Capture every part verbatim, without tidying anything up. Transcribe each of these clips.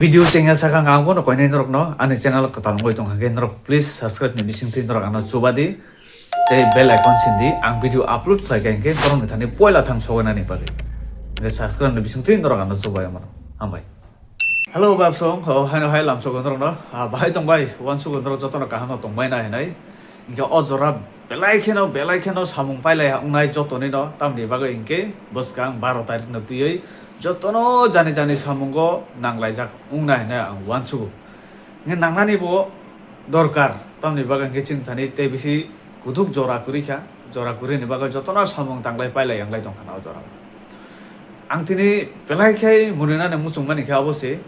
Video chengya sakha ang bono koinai norokno ani channel kwtal wngwi tongkha khe norok please subscribe ni bisingtwi norok ano chuba di tei bell icon sindi ang video upload khlai kha hinkhe borokni thani poila thang sogainani bagwi hinkhe subscribe ni bisingtwi norok ano chubai mano. Hambai. Hello babsong ho haino hai lamsogo norokno bahai tongbai uansugo norok jotono kaham no tongbai na hinai. Hinkhe o jora belai kheno belai kheno samung pailai wngnai jotonino tamni bagwi hinkhe bwskang baro tarikno twiwi jotono jani jani samungo nanglaijak wngna hinwi ang uansugo. Hinkhe nangnani bo dorkar tamni bagwi hinkhe chini thani tei bisi kuthuk jora kwrwi kha, jora kwrwini bagwi jotono samung tanglai pailai wnglai tongkha na o jorao. Ang tini belai khe muninani muchungmani khe abo se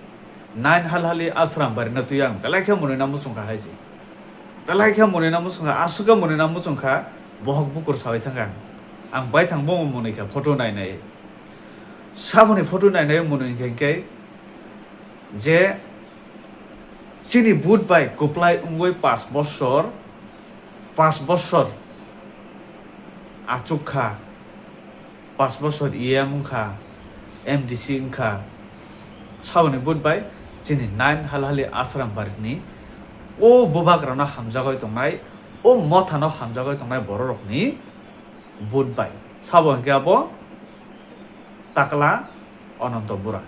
nine halhali ashram barino twi ang belai khe munina muchungkha hai se. Belai khe munina muchungkha, aswk khe munina muchungkha, bohok bukur sawi thangkha ang. Ang baithang bo muni kha photo nai nai. Saboni photo nai nai muni hinkhe je chini but bai kwplai wngwi pash bosor, pash bosor achuk kha. Pash bosor E M wngkha, M D C wngkha, saboni but bai chini nine halhali ashram barikni o bubagrano hamjagwi tongnai, o mothano hamjagwi tongnai bororokni but bai. Sabo hinkhe abo takla Ananto Bura.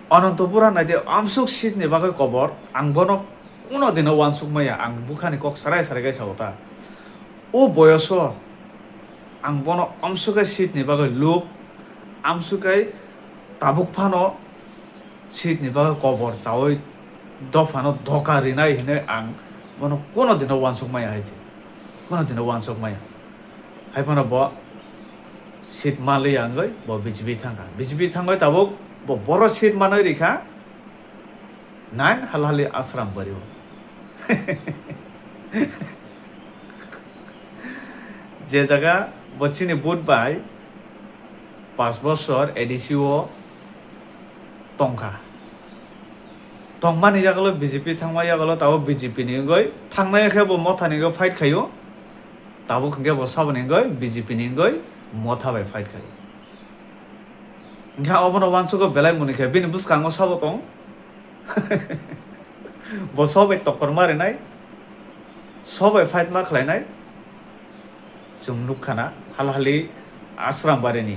Ananto Bura naidi amsuk seat ni bagwi kobor, ang bono kuno dino uansuk maya, ang bukhani kok sarai sarai khe sao ta. O boyoso ang bono amsuk khe seat ni bagwi luk, amsuk khe tabuk phano seat ni bagwi kobor chawi dophano doka rinai hinwi ang bono kuno dino uansuk maya hai se. Kuno dino uansuk maya. Hai phano bo seat manliya wngwi bo B J P thangkha. B J P thangwi tabuk bo boro seat manwi rikha nine halhali ashram bario. Je jaga bo chini but bai pash bosor A D C o tongkha. Tongmani yagalo B J P thangma yagalo tabuk B J P ni wngwi thangnai khe bo mothani wngwi fight khaio. Tabuk hinkhe bo saboni wngwi B J P ni wngwi motha bai fight khaio. Hinkhe obono uansugo belai muni khe bini bwskango sabo tong. Bo sobai tokkor ma rinai, sobai fight ma khlainai. Chwng nukha na halhali ashram barini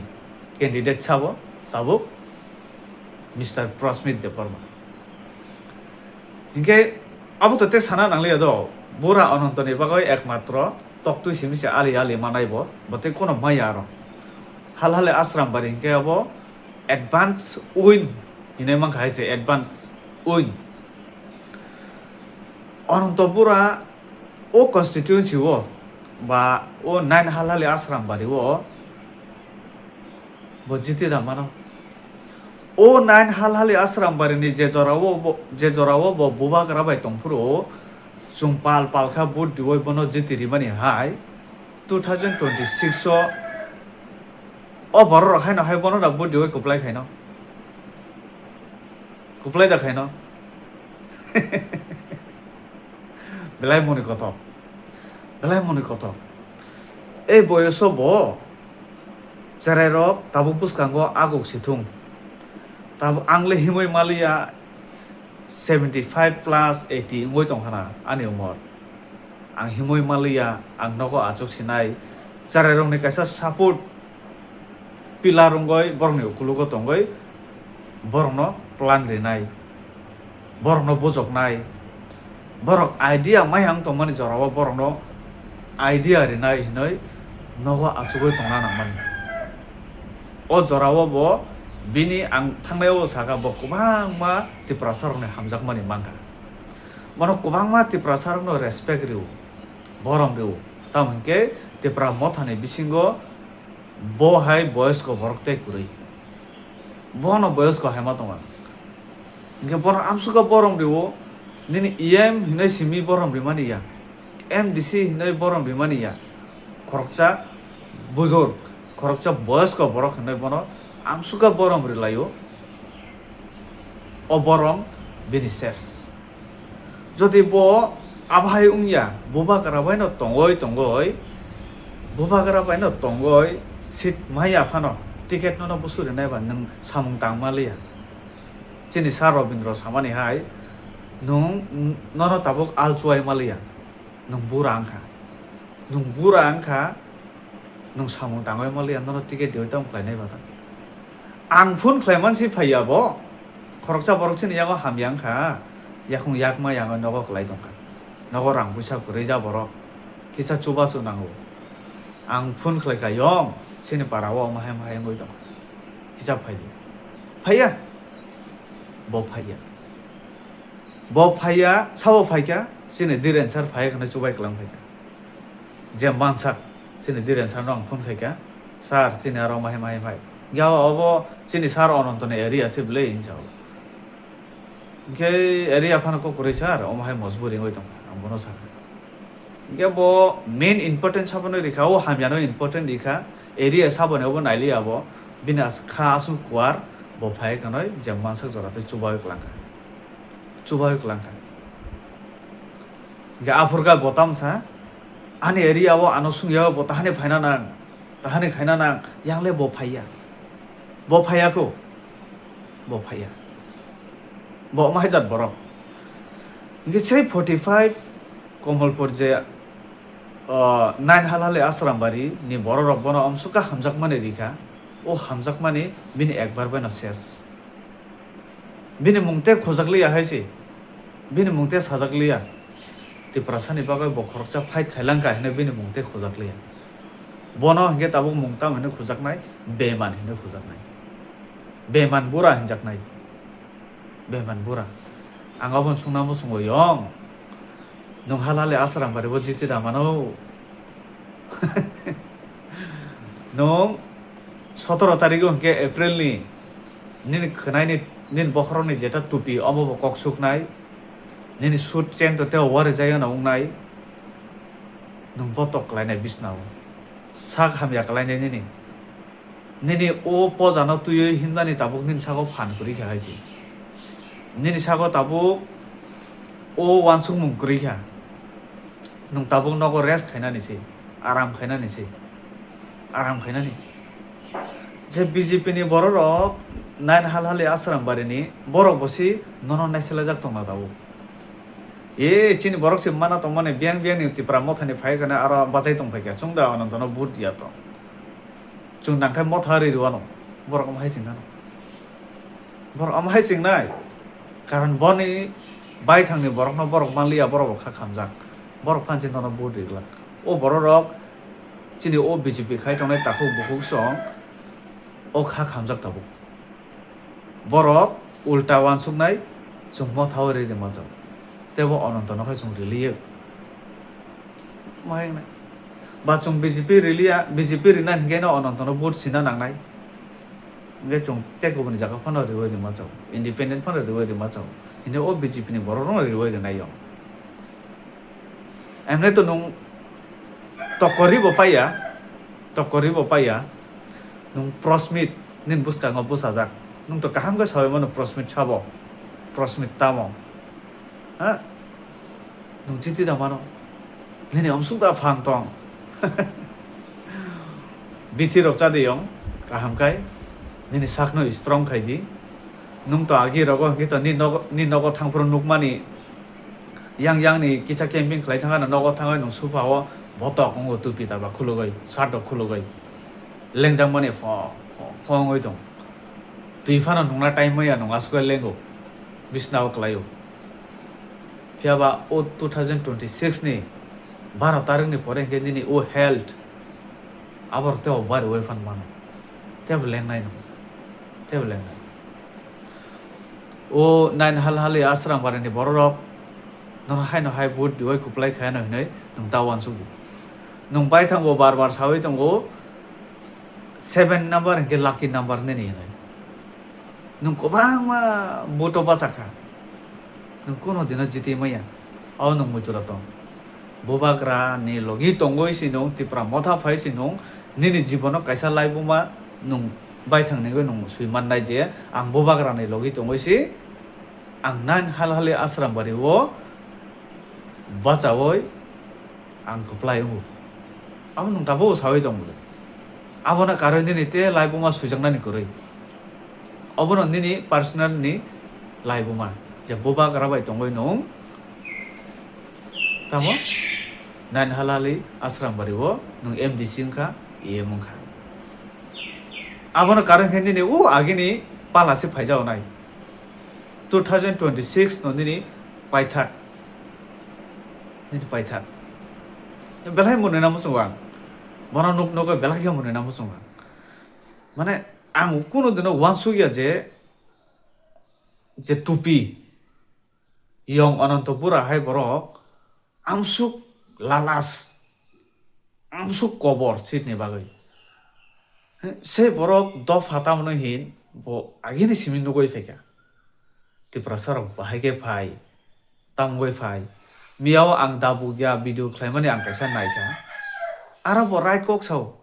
candidate sabo tabuk Mister Prasmit Debbarma. Hinkhe abo to tei sana nangliya do, bura Anantoni bagwi ekmatro toktwi simi se ali ali manai bo, bo tei kono maya aro. Halhali ashram bari hinkhe abo advance win hinwi mankha hai se, advance win. Ananto Bura o constituency o ba o nine halhali ashram bari o bo jiti da mano. O nine halhali ashram bari ni je jora o bo, je jora o bo bubagra bai tongphuru chwng pal pal kha vote diwi bono jiti rimani hai two thousand twenty six o, o borok rok haino hai bono da vote diwi kwplai khaino. Kwplai da khaino. Belai moni kotor. Belai moni kotor. Ei boyoso bo cherai rok tabuk bwskango aguk si thung. Tabuk ang le himwi maliya seventy five plus eighty wngwi tongkha na ani umor. Ang himwi maliya, ang nogo achuk sinai. Cherai rokni kaisa support pillar wngwi borokni ukulugo tongwi borokno plan rinai, borokno bujoknai, borok idea maya wng tongmani jorao borokno idea rinai hinwi nogo achugwi tongna nangmani. O jorao bo bini ang thangnai o saka bo kwbangma Tiprasa rokni hamjakmani mankha. Bono kwbangma Tiprasa rokno respect rio, borom rio. Tamo hinkhe Tipra mothani bisingo bo hai boyosko borok tei kwrwi. Bono boyosko hai ma tongo. Hinkhe bono amsukha borom rio, nini E M hinwi simi borom rimani ya, M D C hinwi borom rimani ya. Khoroksa bujur, khoroksa boyosko borok hinwi bono amsukha borom rilaio. O borom bini ses. Jodi bo abhai wngya, bubagra baino tongoi tongoi, bubagra baino tongoi seat maya phano ticket nono busu rinai ba nwng samung tangma liya. Chini sir Robindro samani hai, nwng nono tabuk al chuai maliya, nwng bura wngkha, nwng bura wngkha, nwng samung tangwi maliya, nono ticket diwi tamo khlainai bata. Ang phone khlaiman si phaiya bo, khoroksa borok chini yago hamya wngkha, yakung yakma yango nogo kwlai tongkha, nogo rang puisa kwrwi ja borok, kisa chubachu nango. Ang phone khlaikha yong, chini para o omo hai omo hai wngwi tongkha, kisa phaidi, phaiya. Bo phaiya. Bo phaiya, sabo phaikha, chini Dhiren sir phaiya kheno chubai kwlang phaikha. Je mansak, chini Dhiren sir no ang phone khaikha, "Sir, chini aro omo hai omo hai phai." Hinkhe obo chini sir Ononto ni area se bwle hinwi sao. Hinkhe area phano kok kwrwi sir, omo hai mojburi wngwi tongkha, ang bono sakha. Hinkhe bo main important sabono rikha, o hamyano important rikha, area saboni obo nailiya bo, bini as-, kha aswk kuar, bo phai kanwi je mansak jora tei chubawi kwlangkha, chubawi kwlangkha. Hinkhe aphurkha bo tamsa, ani area o ano sungya bo tahani phaina nang, tahani khaina nang, yangle bo phaiya, bo phaiya kho, bo phaiya, bo omo hai jat borok. Hinkhe sei forty five Komolpur je, o, nine Halhali Asrambari ni bororok bono omsukha hamjakmani rikha, o hamjakmani bini ekbar baino ses. Bini mung tei khojak liya hai se, bini mung tei sajak liya. Tiprasani bagwi bo khoroksa fight khailangkha hinwi bini mung tei khojak liya. Bono hinkhe tabuk mung tamo hinwi khojaknai, beman hinwi khojaknai, beman bura hinjaknai. Beman bura. Ang aboni sungna muchungo yong. Nwng Halhali Asrambari o jiti da mano. Nwng sotoro tarigo hinkhe April ni nini khwnaini, nini bokhorokni jeta tupi omo bo kok suknai. Nini suit chain to teo warijak no wngnai. Nwng botok klainai bisnao. Sak hamya klainai nini. Nini o pojano twiwi himnani tabuk nini sago phan kwrwi kha hai se. Nini sago tabuk o uansukmung kwrwi kha. Nwng tabuk nogo rest khainani se, aram khainani se, aram khainani. Je B J P ni bororok nine Halhali Asrambari ni borok bo se nono naiselajak tongna tabuk. E chini borok se mana tongmani biyang biyang ni Tipra Motha ni phai khe aro bachai tong phai kha, chwng da Ananto no vote ya tong. Chwng nangkhe motha ri rwano, borok omo hai chwng nano. Borok omo hai chwng nai, karon boni baithang ni borok no borok manliya, borok bo kha khamjak, borok phan se nono vote ri glak. O borok rok chini o B J P khai tongnai takhuk bukhuk song o kha khamjak tabuk. Borok ulta uansuknai, chwng motha o ri rima jao. Tebo Ananto no khai chwng riliyo. Mahai wngnai. Ba chwng B J P riliya, B J P rina hinkhe no Ananto no vote sina nangnai. Hinkhe chwng tei kubuni jaga phano riwi rima jao. Independent phano riwi rima jao. Hinkhe o B J P ni borok rok no riwi rinai yo. Emne to nwng tokori bo paiya, tokori bo paiya, nwng Prosmit nini bwskango bwsajak, nwng to kaham khe sawi mano Prosmit sabo, Prosmit tamo, ha? Nwng chiti da mano, nini omsuk da phang tong. Bithi rok cha de yong, kaham khai, nini sakno strong khai di, nwng to agi rogo hwnkhe to nini nogo, nini nogo thangphuru nukmani, yang yang ni kisa camping khlai thangkha no nogo thangwi nwng supha o botok wngo tupi taba khulugwi, shirt rok khulugwi lengjak mani pho pho wngwi tong. Twi phano nungna time maya nwng aswk lengo, bisna o kwlaio. Phiya ba o two thousand twenty six ni baro tarik ni pore hinkhe nini o health aborok tei o bari oi phan mano, tei bo lengnai no, tei bo lengnai. O nine Halhali Asrambari ni borok rok nono haino hai vote riwi kwplai khaino hinwi nwng ta uansuk di. Nwng baithang bo bar bar sawi tongo, seven number hinkhe lucky number nini hinwi. Nwng kwbangma vote o bacha kha, nwng kuno dino jiti maya, o nwng muitura tong. Bubagra ni logi tongwi si nwng Tipra Motha phai si nwng nini jibono kaisa laibuma nwng baithang nigwi nwng swi mannai je ang Bubagra ni logi tongwi si ang nine Halhali Asrambari o bachawi ang kwplai wngo. Abo nwng tabuk sawi tong bwle. Abono karwi nini tei laibuma swijaknani kwrwi. Obono nini personal ni Laibuma je bubagra bai tongwi nwng tamo nine halali Asrambari o nwng M D C wngkha, E M wngkha. Abono karon khe nini o agini pala se phaijao nai. Two thousand twenty-six no nini paithak. Nini paithak. Belai mwnwi na muchungo ang. Bono nuk nugwi belai khe mwnwi na muchungo ang. Mane ang kuno dino uansuk ya je, je tupi yong Ananto Bura hai borok amsuk lalas, amsuk kobor sitni bagwi. He, se borok dopha tamno hin bo agini simi nugwi phaikha. Tiprasa rok bahai khe phai, tamgwi phai. Miyao ang dabuk ya video khlaimani ang kaisa naikha. Aro bo right kok sao.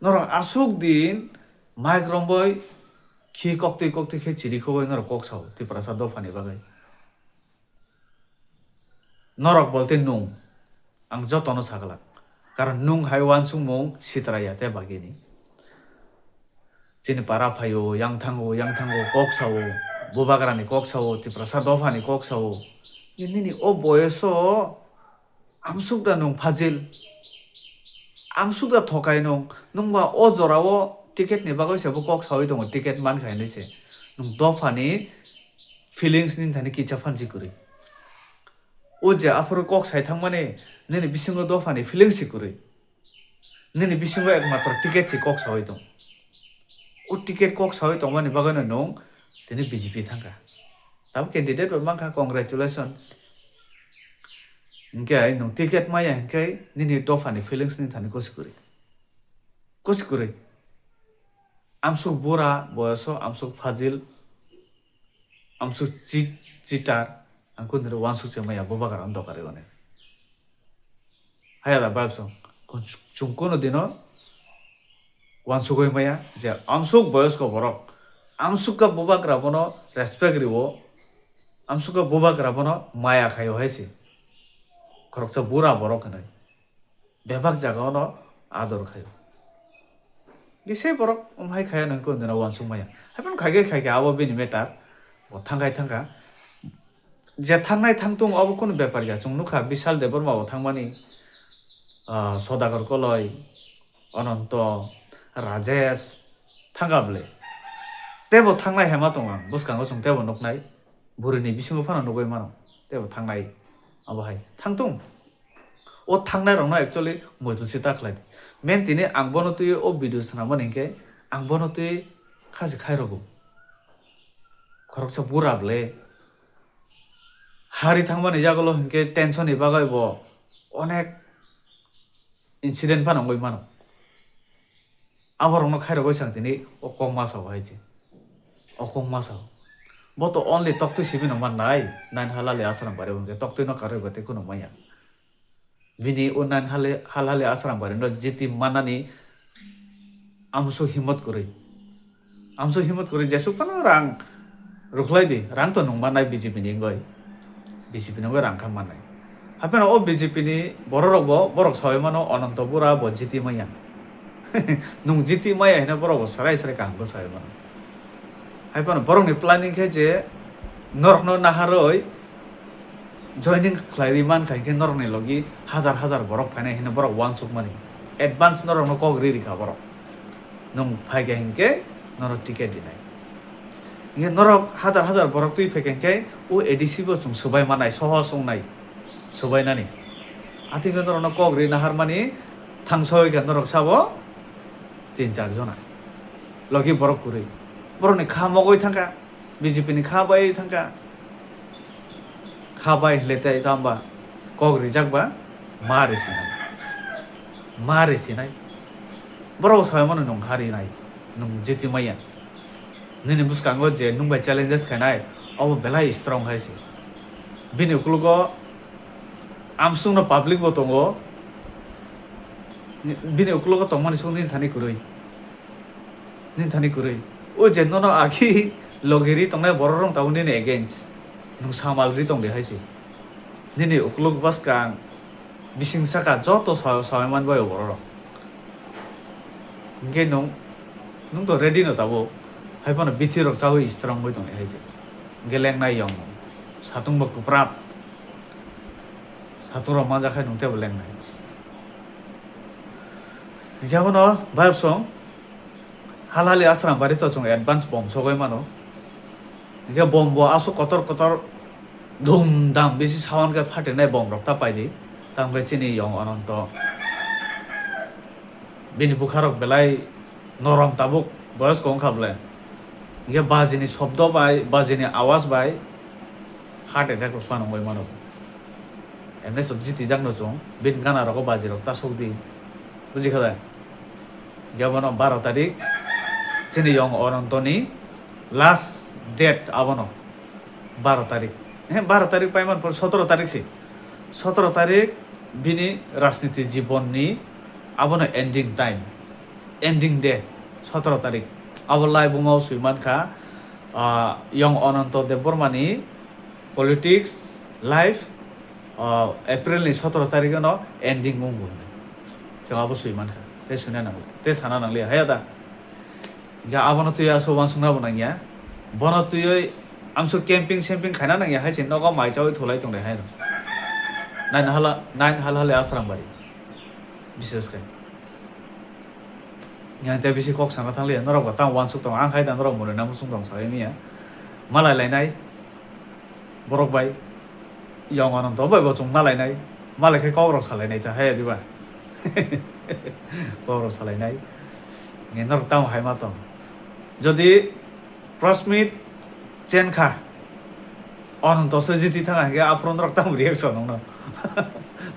Norok aswk din mic romwi khi koktwi koktwi khe chiri khogwi norok kok sao Tiprasa dophani bagwi. Norok bolte nwng. Ang jotono saglak. Karon nwng hai uansukmung sitra ya tei bagini. Chini para phaio, yang thango, yang thango, kok sao, bubagrani kok sao, Tiprasa dophani kok sao. Nini o boyoso amsuk da nwng phajil. Amsuk da thokai nwng. Nwng ba o jorao ticket ni bagwi se bo kok sawi tongo, ticket man kha hinwi se. Nwng dophani feelings ni thani kicha phansi kwrwi. O je aphuru kok sai thangmani nini bisingo dophani feelings si kwrwi. Nini bisingo ekmatro ticket si kok sawi tong. O ticket kok sawi tongmani bagwino nwng tini B J P thangkha. Tamo candidate bo mankha, congratulations. Hinkhe nwng ticket maya hinkhe nini dophani feelings ni thani kosi kwrwi. Kosi kwrwi. Amsuk bura boyoso, amsuk phajil, amsuk chit-, chitar, ang kunu uansuk se maya bubagra ang doka rwmani. Haya da babsong, chwng kunu dino uansugwi maya je amsuk boyosko borok, amsuk ka bubagra bono respect riwo, amsuk ka bubagra bono maya khaio hai se. Khoroksa bura borok hinwi. Bebak jagao no ador khaio. Bisi borok omhai khaya nang kunu dino uansuk maya. Haibano khai khe khai khe abo bini matter. Bo thangkhai thangkha. Je thangnai thangtung abo kunu bepar ya. Chwng nukha Bishal Debbarma bo thangmani, ah, Sodagar Koloi, Ananto, Rajesh, thangkha bwle. Tebo thangnai hai ma tongo ang. Bwskango chwng tebo nuknai. Burini bisingo phano nugwi mano. Tebo thangnai. Abo hai. Thangtung. O thangnai rokno actually moitu se ta khlai di. Men tini ang bono twi o video swnam mani hinkhe ang bono twi kha se khai rogo. Khoroksa bura bwle hari thangmani yagulo hinkhe tension ni bagwi bo onek incident phano wngwi mano. Aborokno khairogwi sang tini o kok ma sao hai se. O kok ma sao. Bo to only toktwi simi no mannai, nine halali Asrambari hwnkhe toktwi no karwi bo tei kheno manya. Bini o nine hali-, halali Asrambari no jiti manani amso himot kwrwi. Amso himot kwrwi jesuk phano rang rwkhlai di, rang to nwng mannai B J P ni wngwi. B J P ni wngwi rang kha mannai. Hapheno o B J P ni borok rok bo, borok sawi mano Ananto Bura bo jiti manya. Nwng jiti maya hino borok bo sarai sarai kaham khe sawi mano. Hapheno borok ni planning khe je norok no naharwi joining khlaiwi mankha hinkhe norok ni logi hajar hajar borok phainai hino borok uansuk mani. Advance norok no kok ri rikha borok. Nwng phaikha hinkhe norok ticket rinai. Hinkhe norok hajar hajar borok twi phaikha hinkhe o A D C bo chwng swbai manai, sohos wngnai swbainani. Athikhe norokno kok ri naharmani thangsoikha norok sabo tin char jona. Logi borok kwrwi. Borokni kha mogwi thangkha, B J P ni kha bai thangkha. Kha bai hwle tei tamba kok rijak ba ma risinai. Ma risinai. Borok sai mano nwng ha rinai. Nwng jiti maya. Nini bwskango je nwng bai challenges khainai, obo belai strong hai se. Bini ukologo amsungno public bo tongo. Bini ukologo tongmani song nini thani kwrwi. Nini thani kwrwi. O je nono akhi logi ri tongnai borok rok tabuk nini against. Nwng samal ri tong de hai se. Nini ukuluk bwskang bising saka joto sa-, sawai man bai o borok rok. Hinkhe nwng, nwng to ready no tabuk. Hai phano bithi rok chawi strong bai tong de hai se. Hingke lengnai yong. Satung bo kwprap. Satung rok manjak khai nung tebo lengnai. Hingke abono bayap song. Halhali asram bari to chwng advance bom sogoi mano. Hingke bom bo aswk kotor kotor dhum dham bisi sound khe phatinai bom rok ta paidi. Tamkhe chini yong Ananto. Bini bwkha rok belai norom tabuk, boyosko wngkha bole. Hingke bajini shobdo bai, bajini awaz bai heart attack rok phano wngwi mano. Emne sok jiti jakno chwng, bini gana rogo baji rok ta sokdi. Buji kha da? Hingke bono baro tarik, chini yong Anantoni last date abono. Baro tarik. He, baro tarik paiman por sotoro tarik si. Sotoro tarik bini rajniti jibonni abono ending time. Ending day, sotoro tarik. Abo live wngmao swi mankha, ah, yong Ananto Debbarmani politics life, ah, April ni sotoro tarik no ending wngo. Chwng abo swi mankha. Tei swina nangli. Tei sana nangli. Haya da? Hingke abono twi aswk uansukna bo nangya. Bono twiwi amsuk camping semping khaina nangya hai se nogo mai chawi thulai tongnai hai rok. Nine hala, nine hal hali asram bari. Bises khe. Yang tei bisi kok sana thang liya, norok bo tang uansuk tong, ang hai da norok mwnwi na musung tong sawi miya. Malai lainai. Borok bai yong Ananto bai bo chwng malainai, malai khe kok rok salainai ta hai diba? Kok rok salainai. Ni norok tamo hai ma tong? Jodi Prasmit chen kha, Ananto se jiti thang hingke aphuru norok tamo reaction wngno?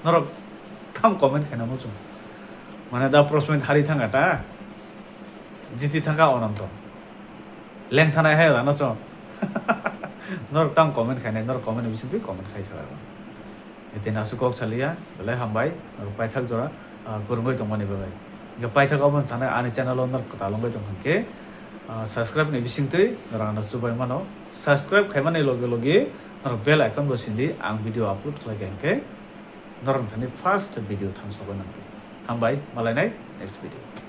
Norok tam comment khaina muchung. Mane da Prasmit hari thang ta, jiti thang kha Ananto. Lengthanai hai rano chwng. Norok tamo comment khainai, norok comment ni bisingtwi comment khai sala. Tei nasu kok saliya, belai hambai, norok paithak jora, ah, kwrwngwi tongmani bagwi. Hingke paithak obo chanai ani channel o norok kwtal wngwi tong khe, ah, subscribe ni bisingtwi norok ano chubai mano. Subscribe khaimani loge loge norok bell icon bo sindi, ang video upload khlai kha hingke norok thani first video thang sogwi nangdi. Hambai, malainai next video.